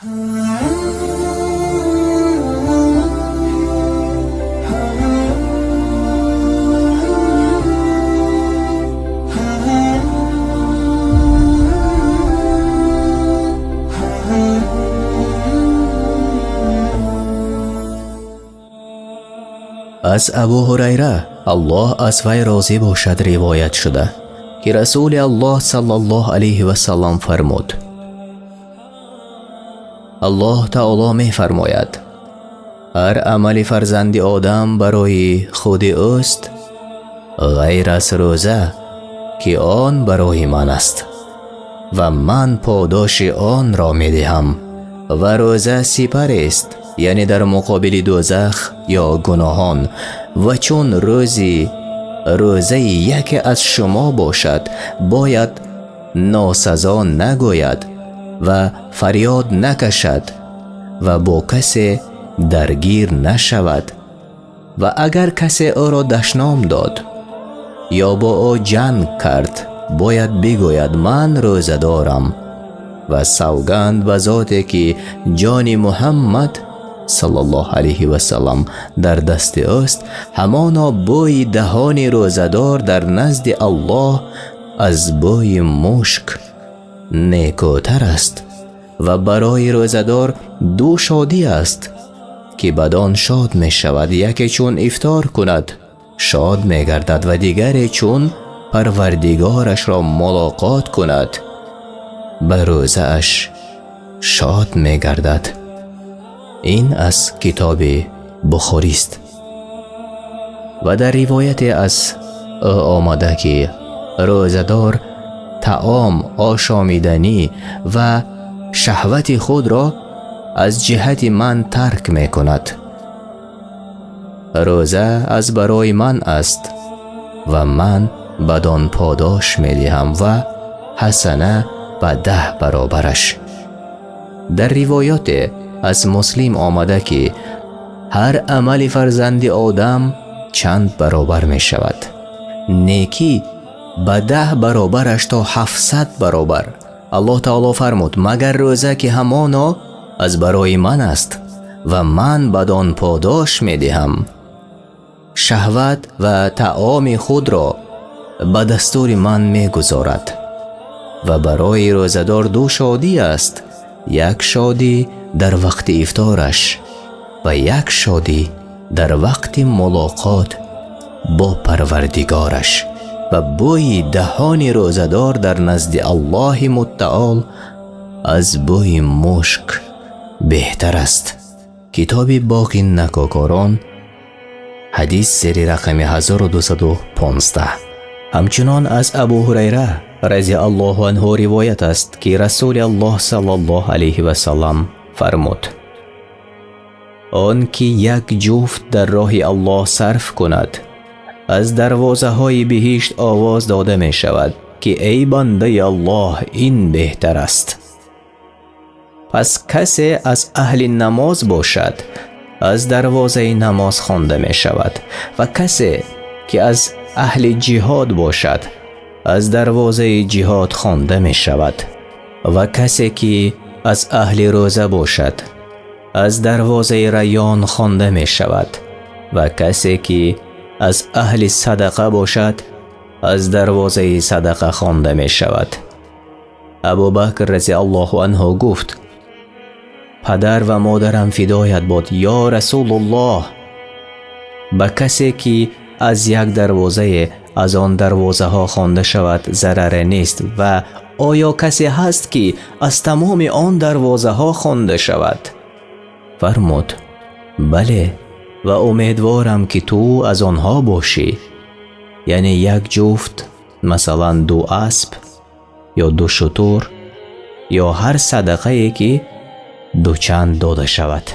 Аз Абу Ҳурайра, Аллоҳ аз вай розӣ бошад, ривоят шуда, ки Расулуллоҳ саллаллоҳу алайҳи васаллам фармуд: Аллоҳи таъоло мефармояд: ҳар амали фарзанди Одам барои худи ӯст, ғайр аз рӯза, ки он барои ман аст ва ман подоши онро медиҳам. Ва рӯза сипар аст, яъне дар муқобили дӯзах ё гуноҳон. Ва чун рӯзи рӯзаи яке аз шумо бошад, бояд носазо нагӯяд ва фарёд накашад ва бо касе даргир нашавад. Ва агар касе ӯро дашном дод ё бо ӯ ҷанг кард, бояд бигӯяд: ман рӯза дорам. Ва савганд ба зоте ки ҷони Муҳаммад саллаллоҳу алайҳи васаллам дар дасти ӯст, ҳамоно бӯи даҳони рӯзадор дар назди Аллоҳ аз бӯи мушк некӯтар аст. Ва барои рӯзадор ду шодӣ аст, ки бад-он шод мешавад: яке чун ифтор кунад шод мегардад ва дигаре чун Парвардигорашро мулоқот кунад ба рӯзааш шод мегардад. Ин аз китоби Бухорӣ аст. Ва дар ривояте аз ӯ омада, ки рӯзадор таом, ошомиданӣ ва шаҳвати худро аз ҷиҳати ман тарк мекунад. Рӯза аз барои ман аст ва ман бад-он подош медиҳам ва ҳасана ба 10 баробараш. Дар ривояте аз Муслим омада, ки ҳар амали фарзанди Одам чанд баробар мешавад. Некӣ ба 10 баробараш то 700 баробар. Аллоҳ таъоло фармуд: магар рӯза, ки ҳамоно аз барои ман аст ва ман бад-он подош медиҳам. Шаҳват ва таоми худро ба дастури ман мегузорад. Ва барои рӯзадор ду шодӣ аст: як шодӣ дар вақти ифтораш ва як шодӣ дар вақти мулоқот бо Парвардигораш. Ва бӯи даҳони рӯзадор дар назди Аллоҳи мутаъол аз бӯи мушк беҳтар аст. Китоби Боғи Некӯкорон, ҳадис зери рақами 1215. Ҳамчунон аз Абу Ҳурайра разияллоҳу анҳу ривоят аст, ки Расулуллоҳ саллаллоҳу алайҳи васаллам фармуд: он ки як ҷуфт дар роҳи Аллоҳ сарф кунад, аз дарвозаҳои биҳишт овоз дода мешавад, ки эй бандаи Аллоҳ, ин беҳтар аст. Пас касе аз аҳли намоз бошад, аз дарвозаи намоз хонда мешавад ва касе ки аз аҳли ҷиҳод бошад, аз дарвозаи ҷиҳод хонда мешавад ва касе ки аз аҳли рӯза бошад, аз дарвозаи Райён хонда мешавад ва касе ки аз аҳли садақа бошад, аз дарвозаи садақа хонда мешавад. Абубакр разияллоҳу анҳу гуфт: падар ва модарам фидоят бод, ё Расулуллоҳ, ба касе ки аз як дарвозае аз он дарвозаҳо хонда шавад зараре нест, ва оё касе ҳаст ки аз тамоми он дарвозаҳо хонда шавад? Фармуд: бале, ва умедворам ки ту аз онҳо бошӣ. Яъне як ҷуфт, масалан ду асп ё ду шутур ё ҳар садақае ки дучанд дода шавад.